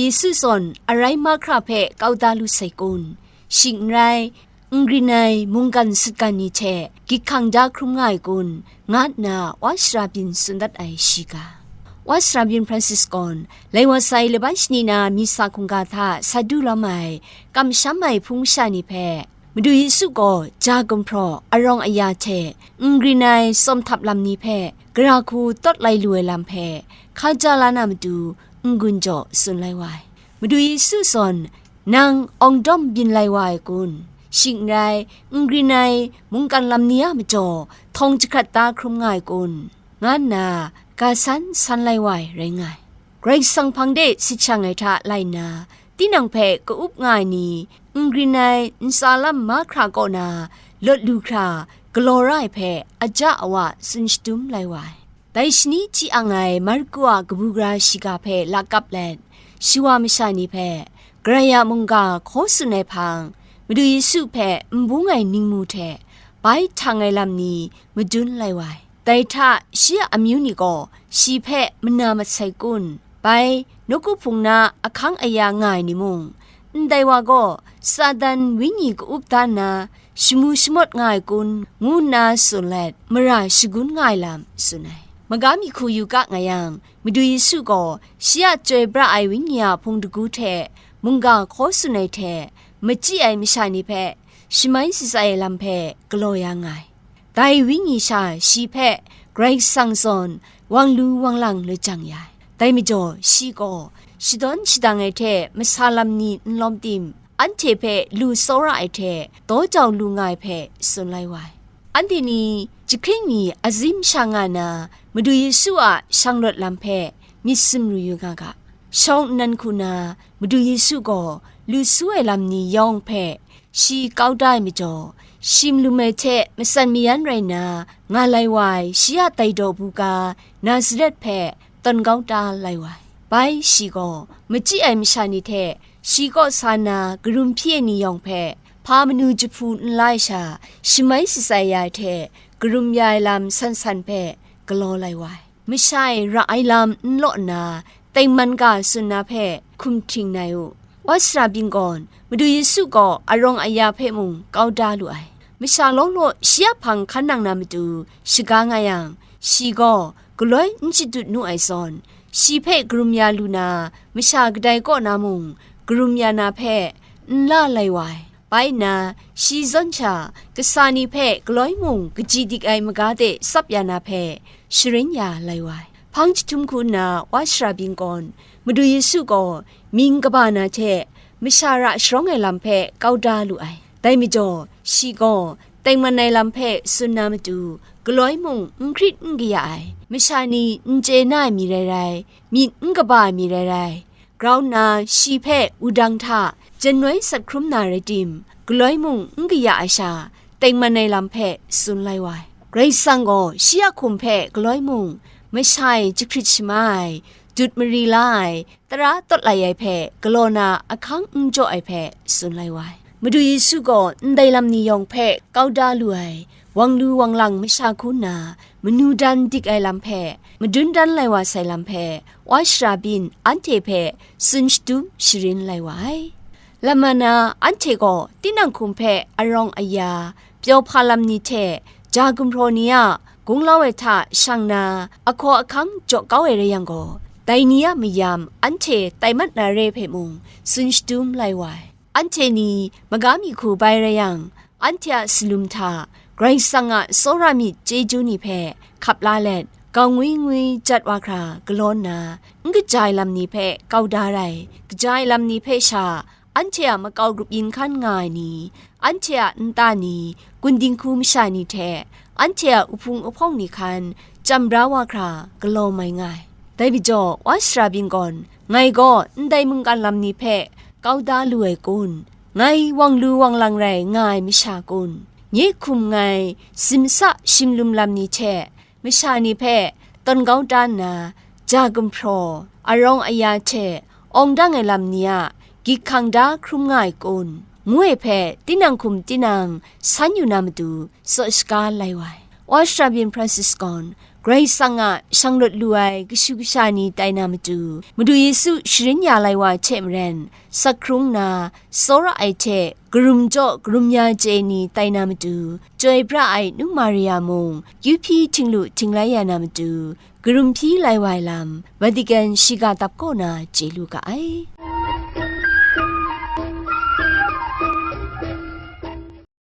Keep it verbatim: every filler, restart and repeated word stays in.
Yesu zawn arai mahkra hpe kau da lu sai kun? Shing n rai, n grin ai mungkan sutgan ni hte gyit hkang da hkrum nga ai kun? Nga nna wa sara byin tsun dat ai shi ga. Wa sara byin Francis gaw, lai wa sai laban shani na misa hkungga hta sa du lawm ai, kamsham ai hpung masha ni hpe, Madu Yesu gaw ja gumhpraw arawng aya hte n grin ai tsawm htap lam ni hpe gara hku tawt lai lu ai lam hpe hkaja la na matu n-gun jaw tsun lai wa ai. Madu Yesu zawn, "Nang awng dawm byin lai wa ai kun? Shing n rai, n grin ai mungkan lam ni a majaw htawng jahkrat da hkrum nga ai kun?" nga nna ga san san lai wa ai rai nga ai. Karai Kasang hpang de sit shang ai hta lai nna, tinang hpe ka-up nga ai ni, n grin ai ntsa lam mahkra kaw na lawt lu hkra galaw ra ai hpe aja awa tsun shadum lai wa ai. Dai shani hti ang ai Marku a kabu gara shiga hpe lakap let, shawa masha ni hpe, Karai a mungga hkaw tsun ai hpang, Madu Yesu hpe n bung ai ningmu hte bai htang ai lam ni madun lai wa ai. Dai hta shi a amyu ni gaw shi hpe mana mat sai kun? Bai, nawku hpung na ahkang aya nga ai ni mung, ndai wa gaw Satan wenyi ka-up da nna, shamu shamawt nga ai kun, ngu nna tsun let, mara shagun nga ai lam tsun ai. Maga mi hku yu ga nga yang, Madu Yesu gaw shi a chyoi pra ai wenyi a hpung dagu hte mungga hkaw tsun ai hte machyi ai masha ni hpe shamai shatsai ai lam hpe galaw ya nga ai. Dai wenyi sha shi hpe Karai Kasang zawn wang lu wang lang lajang ya ai. Dai majaw shi gaw shadawn shadang ai hte masa lam ni n lawm tim, anhte hpe lu tsawra ai hte daw jau lu nga ai hpe tsun lai wa ai. Anhte ni jahkring mi azim sha nga na Madu Yesu a shang rawt lam hpe myit sumru yu nga ga. Shawng nnan hku na Madu Yesu gaw lu su ai lam ni yawng hpe shi kau da ai majaw, shim lum ai hte matsan mayan rai nna nga lai wa ai shi a dai daw buga Nazaret hpe tawn kau da lai wa ai. Bai shi gaw machyi ai masha ni hte shi kaw sa na karum hpyi ai ni yawng hpe hpa manu jahpu n la ai sha, shamai shatsai ya ai hte karum ya ai lam san san hpe galaw lai wa ai. Masha e ra ai lam n law nna, tengman ga tsun na hpe hkum hting nai u. Wa sara byin gaw, Madu Yesu gaw arawng aya hpe mung kau da lu ai. Masha law law shi a hpang hkan nang na matu shaga nga yang, shi gaw galoi n shadut nu ai zawn, shi hpe karum ya lu na masha kadai kaw na mung karum ya na hpe n la lai wa ai. Bai nna, shi zawn sha, kasa ni hpe galoi mung kaji dik ai maga de tsap ya na hpe sharin ya lai wa ai. Hpang jahtum hku nna wa sara byin gaw, Madu Yesu gaw mying kaba na hte masha ra sharawng ai lam hpe kau da lu ai. Dai majaw, shi gaw tengman ai lam hpe tsun na matu, galoi mung n hkrit n kaya ai, masha ni n chye na ai mi rai rai, myit n kaba ai mi rai rai, grau nna shi hpe wudang hta janoi sat hkrum na rai tim, galoi mung n kaya ai sha, tengman ai lam hpe tsun lai wa ai. Karai Kasang gaw shi a hkum hpe galoi mung, masha e jahkrit shama ai, dut mari la ai, tara tawt lai ai hpe galaw na ahkang n jaw ai hpe tsun lai wa ai. Madu Yesu gaw ndai lam ni yawng hpe kau da lu ai, wang lu wang lang masha hku nna, manu dan dik ai lam hpe, madun dan lai wa sai lam hpe, wa sara byin anhte hpe tsun shadum sharin lai wa ai. Lama na anhte gaw tinang hkum hpe arawng aya, pyaw hpa lam ni hte ja gumhpraw ni a gunglau ai hta shang na, ahkaw ahkang jaw kau ai rai yang gaw, dai ni a mayam anhte tai mat na re hpe mung tsun shadum lai wa ai. Anhte ni maga mi hku bai rai yang, anhte a salum hta Karai Kasang a tsawra myit chyeju ni hpe hkap la let, gau ngwi ngwi jat wa hkra galaw nna, n kaja ai lam ni hpe kau da rai, kaja ai lam ni hpe sha, anhte a makau grup yin hkan nga ai ni, anhte a nta ni, gundinghku masha ni hte, anhte a uhpung uhpawng ni hkan, chyam bra wa hkra galaw mai nga ai. Dai majaw, wa sara byin gaw, ngai gaw ndai mungkan lam ni hpe kau da lu ai kun? Ngai wang lu wang lang rai nga ai masha kun? Nye hkum ngai simsa shimlum lam ni hte, masha ni hpe tawn kau da nna, ja gumhpraw, arawng aya hte awng dang ai lam ni a gyit hkang da hkrum nga ai kun? Ngu ai hpe tinang hkum tinang san yu na matu tsaw shaga lai wa ai. Wa sara byin Francis gaw, Karai Kasang a shang rawt lu ai kashu kasha ni tai na matu, Madu Yesu sharin ya lai wa hte maren, sak hkrung nna, tsawra ai hte karum jaw karum ya chye ni tai na matu, chyoi pra ai nu Maria mung, kyu hpyi htinglu htinglai ya na matu, karum hpyi lai wa ai lam, Vatican shiga dap kaw na chye lu ga ai.